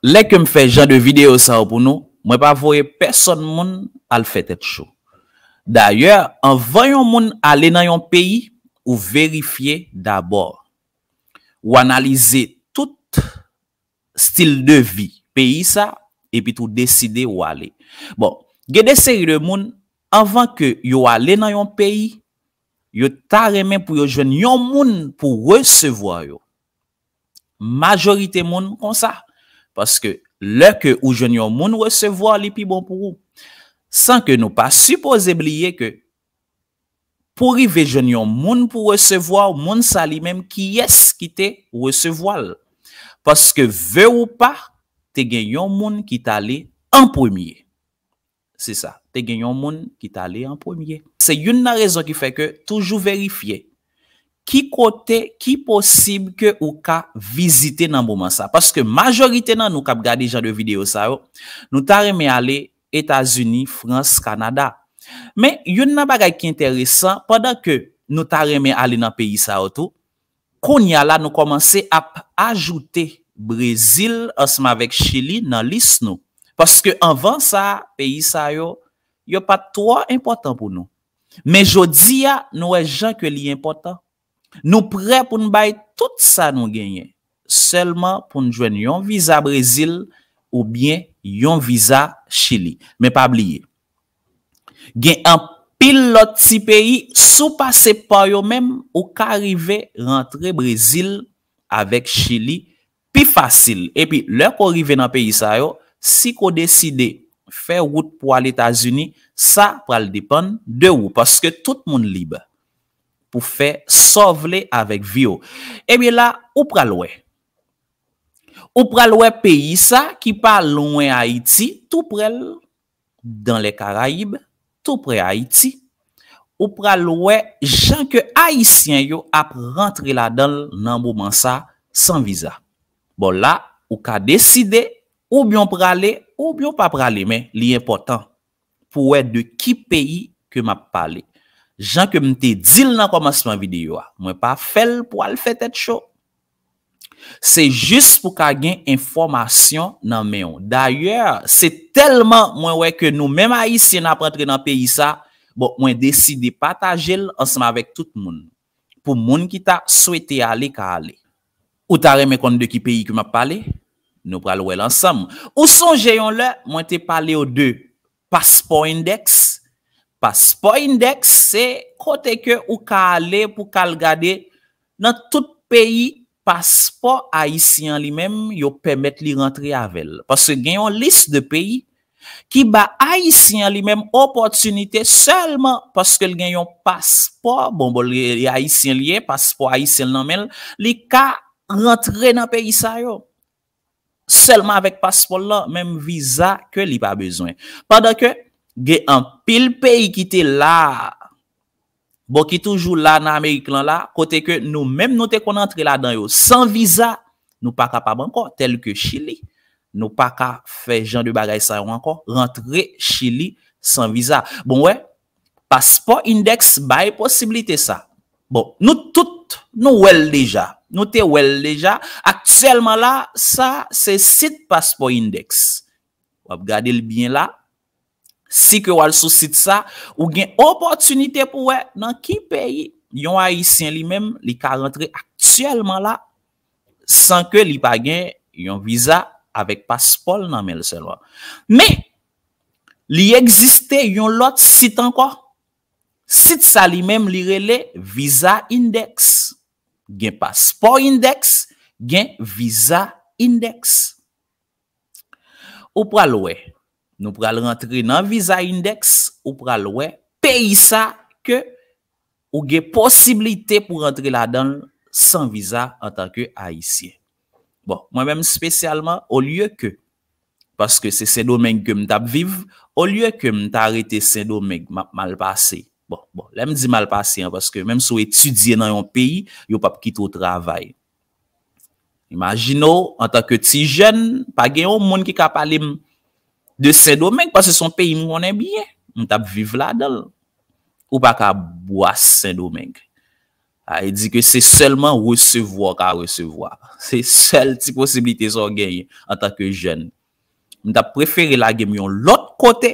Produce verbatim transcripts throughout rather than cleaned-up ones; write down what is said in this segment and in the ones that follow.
Lè ke m fè jan de videyo sa yo pou nou, mwen pa voye pèsonn moun al fè tèt cho. Dayè, anvan yon moun ale nan yon peyi, ou verifye dabò. Ou analize tout stil de vi peyi sa, epi tou deside ou ale. Bon, gen de seri de moun, anvan ke yo ale nan yon peyi, yo ta renmen pou yo jwenn yon moun pou resevwa yo. Majorite moun konsa. Paske lè ke ou jwenn yon moun resevwa, li pi bon pou ou. San ke nou pa sipoze bliye ke pou rive jwenn yon moun pou resevwa w, moun sa li menm, kiyès ki te resevwa l? Paske ve ou pa, te gen yon moun ki t ale an premye. Se sa, te gen yon moun ki t ale an premye. Se youn nan rezon ki fè ke toujou verifye ki kote ki posib ke ou ka vizite nan moman sa. Paske majorite nan nou k ap gade jan de videyo sa yo, nou ta renmen ale Etazini, Frans, Kanada. Men, youn nan bagay ki enteresan, pandan ke nou ta renmen ale nan peyi sa yo tou, kounye a la nou kòmanse ap ajoute Brezil ansanm avèk Chili nan lis nou. Paske anvan sa, peyi sa yo, yo pa t twò enpòtan pou nou. Men jodi a, nou wè jan ke li enpòtan. Nou prè pou n bay tout sa nou genyen, sèlman pou n jwenn yon viza Brezil oubyen yon viza Chili. Men pa bliye, gen anpil lòt ti peyi, si w pase pa yo menm, ou ka rive rantre Brezil avèk Chili pi fasil. Epi, lè ke w rive nan peyi sa yo, si ke w deside fè wout pou al Etazini, sa pral depann de ou, paske tout moun lib pou fè sa w vle avèk vi w. Ebyen la, ou pral wè. Ou pral wè peyi sa ki pa lwen Ayiti, tou prè l, dans les Caraïbes, tou prè Ayiti. Ou pral wè jan ke Ayisyen yo ap rantre ladan l nan moman sa san viza. Bon, la, ou ka deside, oubyen w prale, oubyen w pa prale, men li enpòtan pou wè de ki peyi ke m ap pale. Jan ke m te di l nan kòmansman videyo a, mwen pa fè l pou al fè tèt cho. Se jis pou ka gen enfòmasyon nan men w. Dayè, se tèlman mwen wè ke nou menm Ayisyen n ap rantre nan peyi sa, bon, mwen deside pataje l ansanm avèk tout moun. Pou moun ki ta swete ale, ka ale. Ou ta renmen konn de ki peyi ke m ap pale? Nou pral wè l ansanm. Ou sonje yon lè, mwen te pale w de paspò indèks? Paspò indèks, se kote ke ou ka ale pou ka al gade nan tout peyi, paspò ayisyen an li menm, yo pèmèt li rantre avè l. Paske gen yon lis de peyi ki ba ayisyen an li menm opòtinite sèlman paske l gen yon paspò, bon, bon, li, li ayisyen li ye, paspò ayisyen l nan men l, li ka rantre nan peyi sa yo. Sèlman avèk paspò l lan, menm viza ke li pa bezwen. Pandan ke gen anpil peyi ki te la, bon, ki toujou la nan Amerik lan la, kote ke nou menm nou te konn antre ladan yo san viza, nou pa kapab ankò, tèl ke Chili. Nou pa ka fè jan de bagay sa yo ankò, rantre Chili san viza. Bon, wè, paspò indèks bay posiblite sa. Bon, nou tout, nou wè l deja. Nou te wè l deja. Aktyèlman la, sa se sit paspò indèks. W ap gade l byen la. Si ke w al sou sit sa, ou gen opòtinite pou wè nan ki peyi yon Ayisyen li menm, li ka rantre aktyèlman la, san ke li pa gen yon viza, avèk paspò l nan men l sèlman. Men, li egziste yon lòt sit ankò. Sit sa li menm, li rele Visa Index. Gen paspò indèks, gen viza indèks. Ou pral wè, nou pral rantre nan viza indèks, ou pral wè peyi sa ke ou gen posiblite pou rantre ladan l san viza antanke Ayisyen. Bon, mwen menm espesyalman, olye ke, paske se Sendomeng ke m t ap viv, olye ke m ta rete Sendomeng, m ap mal pase. Bon, bon, lè m di mal pase an, paske menm si w etidye nan yon peyi, yo p ap kite w travay. Imajine w, antanke ti jèn, pa gen yon moun ki ka pale m de Sendomeng, paske se yon peyi m konnen byen. M t ap viv ladan l. Ou pa ka bwase Sendomeng. Sa vle di ke se sèlman resevwa w ka resevwa. Se sèl ti posiblite sa w genyen antanke jèn. M t ap prefere lage m yon lòt kote,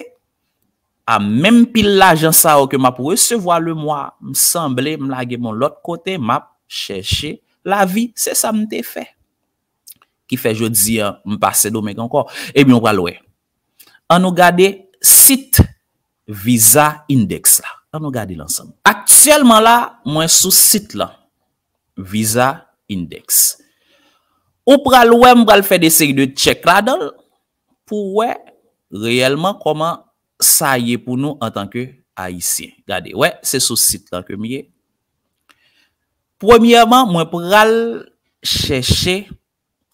a menm pil lajan sa yo ke m ap resevwa le mwa, m sanble m lage m yon lòt kote, m ap chèche lavi. Se sa m te fè. Ki fè jodi a, m pa Sendomeng ankò. Ebyen, w pral wè. An nou gade sit Visa Index la. An nou gade l ansanm. Aktyèlman la, mwen sou sit lan. Visa Index. Ou pral wè, m pral fè de seri de tchèk ladan l pou wè reyèlman kòman sa ye pou nou antanke Ayisyen. Gade, wè, se sou sit lan ke m ye. Premyèman, mwen pral chèche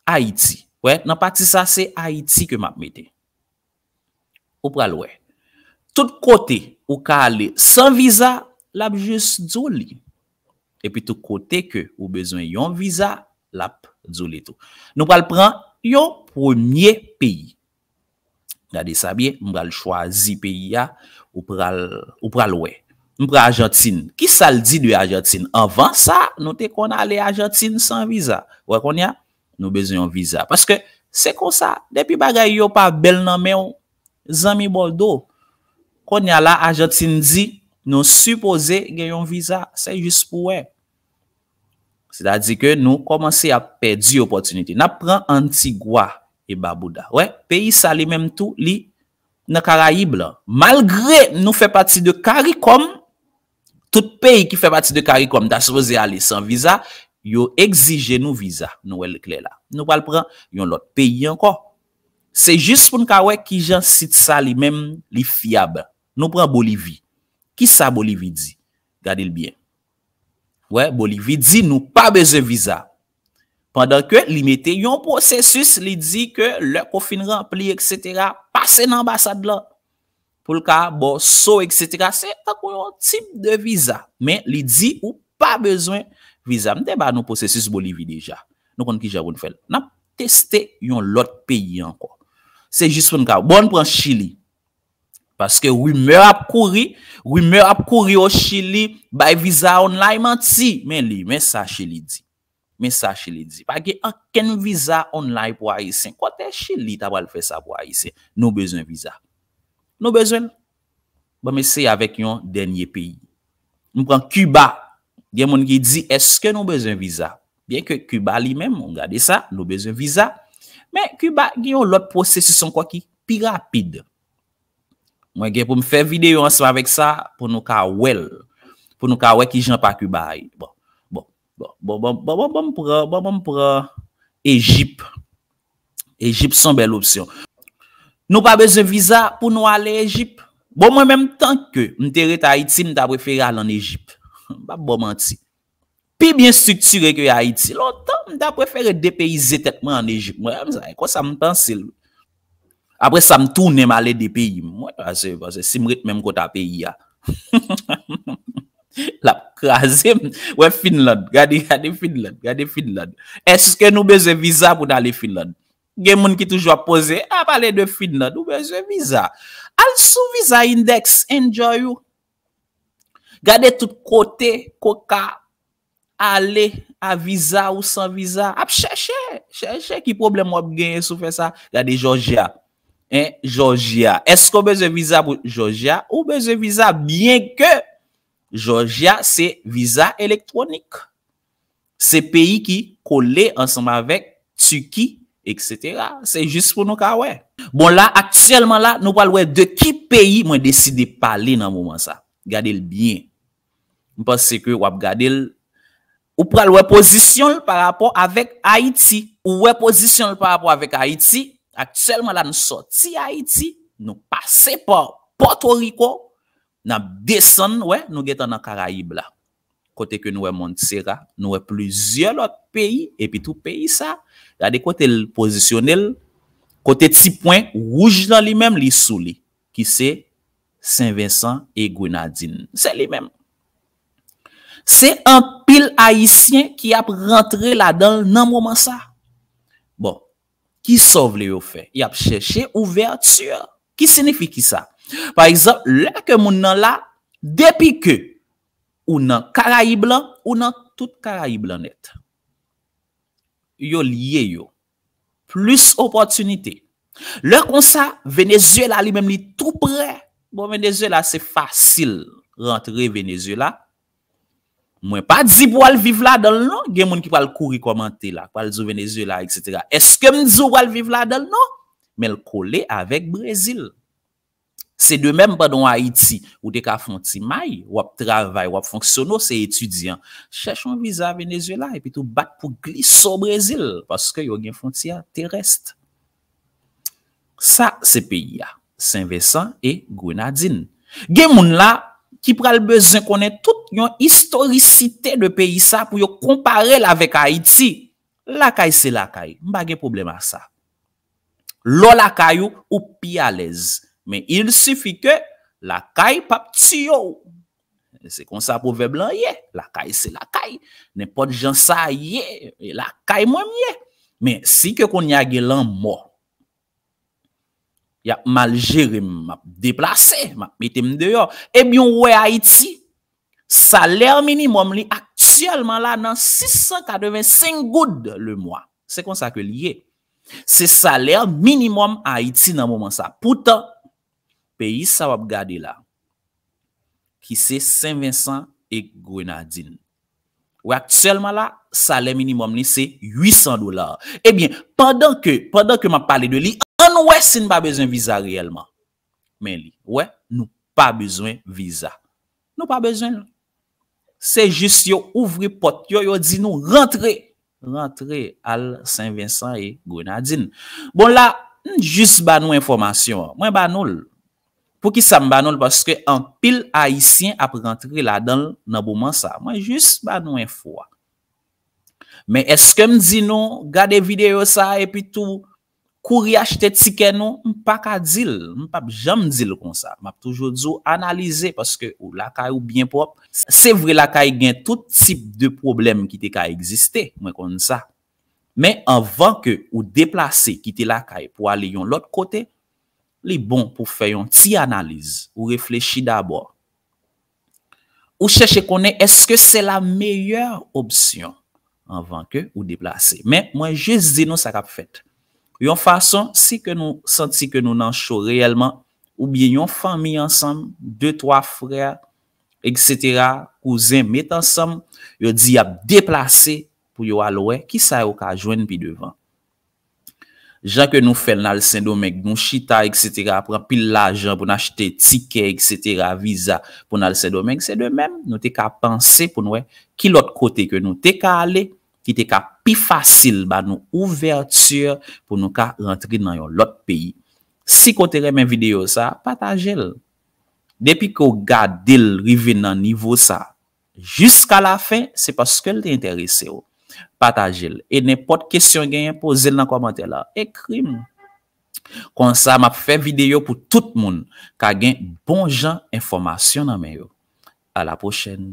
Ayiti. Wè, nan pati sa, se Ayiti ke m ap mete. Ou pral wè. Tout kote ou ka ale san viza, l ap jis di w li. Epi tout kote ke ou bezwen yon viza, l ap di w li tou. Nou pral pran yon premye peyi. Gade sa byen, m pral chwazi peyi a, ou pral, ou pral wè. M pran Ajantin. Kisa l di de Ajantin? Anvan sa, nou te konn ale Ajantin san viza. Wè kounye a, nou bezwen yon viza. Paske se konsa, depi bagay yo pa bèl nan men w, zanmi bò w do. Kounye a la, Ajantin di, nou sipoze gen yon viza. Se jis pou wè. Sètadi ke nou kòmanse ap pèdi opòtinite. N ap pran Antigua e Barbuda. Wè, peyi sa li menm tou, li nan Karayib lan. Malgre nou fè pati de Karikòm, tout peyi ki fè pati de Karikòm ta sipoze ale san viza, yo egzije nou viza. Nou wè l klè la. Nou pral pran yon lòt peyi ankò. Se jis pou n ka wè kijan sit sa li menm li fyab. Nou pran Bolivi. Kisa Bolivi di? Gade l byen. Wè, Bolivi di nou pa bezwen viza. Pandan ke li mete yon pwosesis, li di ke lè ke w fin ranpli, etsetera, pase nan anbasad lan pou l ka ba w so, etsetera. Se tankou yon tip de viza. Men li di ou pa bezwen viza. M te ba nou pwosesis Bolivi deja. Nou konn kijan pou n fè l. N ap teste yon lòt peyi ankò. Se jis pou n ka. Bon, n pran Chili. Paske rimè ap kouri, rimè ap kouri o Chili, bay viza online, manti. Men li, men sa Chili di. Men sa Chili di. Pa gen ankenn viza online pou Ayisyen. Kote Chili ta pral fè sa pou Ayisyen? Nou bezwen viza. Nou bezwen l. Bon, m eseye avèk yon dènye peyi. M pran Kiba. Gen moun ki di, èske nou bezwen viza? Byenke Kiba li menm, ou gade sa, nou bezwen viza. Men Kiba gen yon lòt pwosesis ankò ki pi rapid. Mwen gen pou m fè videyo ansanm avèk sa pou nou ka wè l. Pou nou ka wè kijan pa Kiba a ye. Bon, bon, bon, bon, bon, bon, bon, m pran, bon, bon, m pran Ejip. Ejip se yon bèl opsyon. Nou pa bezwen viza pou nou ale Ejip. Bon, mwen menm, tanke m te ret Ayiti, m ta prefere al ann Ejip. M p ap ba w manti. Pi byen estriktire ke Ayiti. Lontan, m ta prefere depeyize tèt mwen ann Ejip. Mwen, sa, e konsa m panse l. Apre sa, m tounen, m ale de peyi m. Mwen, paske, paske si m ret menm kote a peyi a, l ap kraze m. Wè Finland. Gade, gade Finland. Gade Finland. Èske nou bezwen viza pou n ale Finland? Gen moun ki toujou ap poze, a pale de Finland, ou bezwen viza. Al sou Visa Index, enjoy ou. Gade tout kote ke w ka ale a viza ou san viza. Ap chèche, chèche ki pwoblèm w ap genyen si w fè sa. Gade Jòjya. En, Jòjya. Èske w bezwen viza pou Jòjya? Ou bezwen viza, byenke Jòjya se viza elektwonik. Se peyi ki kole ansanm avèk Tiki, etsetera. Se jis pou nou ka wè. Bon, la, aktyèlman la, nou pral wè de ki peyi mwen deside pale nan moman sa. Gade l byen. M panse ke w ap gade l. Ou pral wè pozisyon l pa rapò avèk Ayiti. Ou wè pozisyon l pa rapò avèk Ayiti. Aktyèlman la, nou sòti Ayiti, nou pase pa Pòtoriko, n ap desann, wè, nou gentan nan Karayib la. Kote ke nou wè Montserrat, nou wè plizyè lòt peyi, epi tou peyi sa, gade kote l pozisyone l, kote ti pwen wouj lan li menm, li sou li, ki se Sen Vensan e Grenadin. Se li menm. Se anpil Ayisyen ki ap rantre ladan l nan moman sa. Bon, kisa w vle yo fè? Y ap chèche ouvèti. Ki siyifi kisa? Pa egzanp, lè ke moun nan la, depi ke ou nan Karayib lan, ou nan tout Karayib lan nèt. Yo lye yo. Plis opòtinite. Lè konsa, Venezuela li menm li tou prè. Bon, Venezuela se fasil rantre Venezuela. Mwen pa di pou al viv ladan l non. Gen moun ki pral kouri kòmante la, pral di w Venezuela, et cetera. Èske m di w pral viv ladan l? Non. Men l kole avèk Brezil. Se de menm pandan w Ayiti, ou te ka fè yon ti may, w ap travay, w ap fonksyone, w se etidyan. Chèche yon viza Venezuela epi tou bat pou glise w Brezil, paske yo gen fwontyè terès. Sa se peyi a, Sen Vensan e Grenadin. Gen moun la ki pral bezwen konnen tout yon istorisite de peyi sa pou yo konpare l avèk Ayiti. Lakay se lakay, m pa gen pwoblèm a sa. Lè w lakay ou, ou pi alèz. Men il suffit que lakay p ap tiye w. Se konsa pwovèb lan ye. Lakay se lakay. Nenpòt jan sa ye, lakay mwen m ye. Men si ke kounye a gen lanmò, y ap mal jere m, m ap deplase, m ap mete m deyò. Ebyen, w wè Ayiti, salè minimòm li aktyèlman la nan sis san katrevensenk goud le mwa. Se konsa ke l ye. Se salè minimòm Ayiti nan moman sa. Poutan, peyi sa w ap gade la, ki se Sen Vensan e Grenadin. Ou wè aktyèlman la, salè minimòm li se uit san dola. Ebyen, pandan ke, pandan ke m ap pale de li, ann wè si n pa bezwen viza reyèlman. Men li, wè, nou pa bezwen viza. Nou pa bezwen l. Se jis yo ouvri pòt yo, yo di nou rantre. Rantre al Sen Vensan e Grenadin. Bon, la, m jis ba nou enfòmasyon an. Mwen ba nou l. Poukisa m ba nou l? Paske anpil Ayisyen ap rantre ladan l nan moman sa. Mwen jis ba nou enfo a. Men èske m di nou, gade videyo sa a epi tou kouri achte tikè nou? M pa ka di l. M p ap janm di l konsa. M ap toujou di w analize paske ou lakay ou byen pwòp. Se vre lakay gen tout tip de pwoblèm ki te ka egziste. Mwen konn sa. Men anvan ke ou deplase kite lakay pou ale yon lòt kote, li bon pou fè yon ti analiz. Ou reflechi dabò. Ou chèche konnen èske se la meyè opsyon anvan ke ou deplase. Men mwen jis di nou sa k ap fèt. Yon fason, si ke nou santi ke nou nan cho reyèlman, oubyen yon fanmi ansanm, de, twa frè, et cetera, kouzen, met ansanm, yo di y ap deplase pou yo al wè kisa yo ka jwenn pi devan. Jan ke nou fè l, n al Sendomeng, nou chita, et cetera, pran pil lajan pou n achte tikè, et cetera, viza pou n al Sendomeng, se de menm, nou te ka panse pou n wè ki lòt kote ke nou te ka ale, ki te ka pi fasil ba nou ouvèti pou nou ka rantre nan yon lòt peyi. Si ke w te renmen videyo sa, pataje l. Depi ke w gade l rive nan nivo sa, jiska la fen, se paske l te enterese w. Pataje l. E nenpòt kesyon w genyen, poze l nan kòmantè la. Ekri m. Konsa, m ap fè videyo pou tout moun ka gen bon jan enfòmasyon nan men yo. A la pwochèn.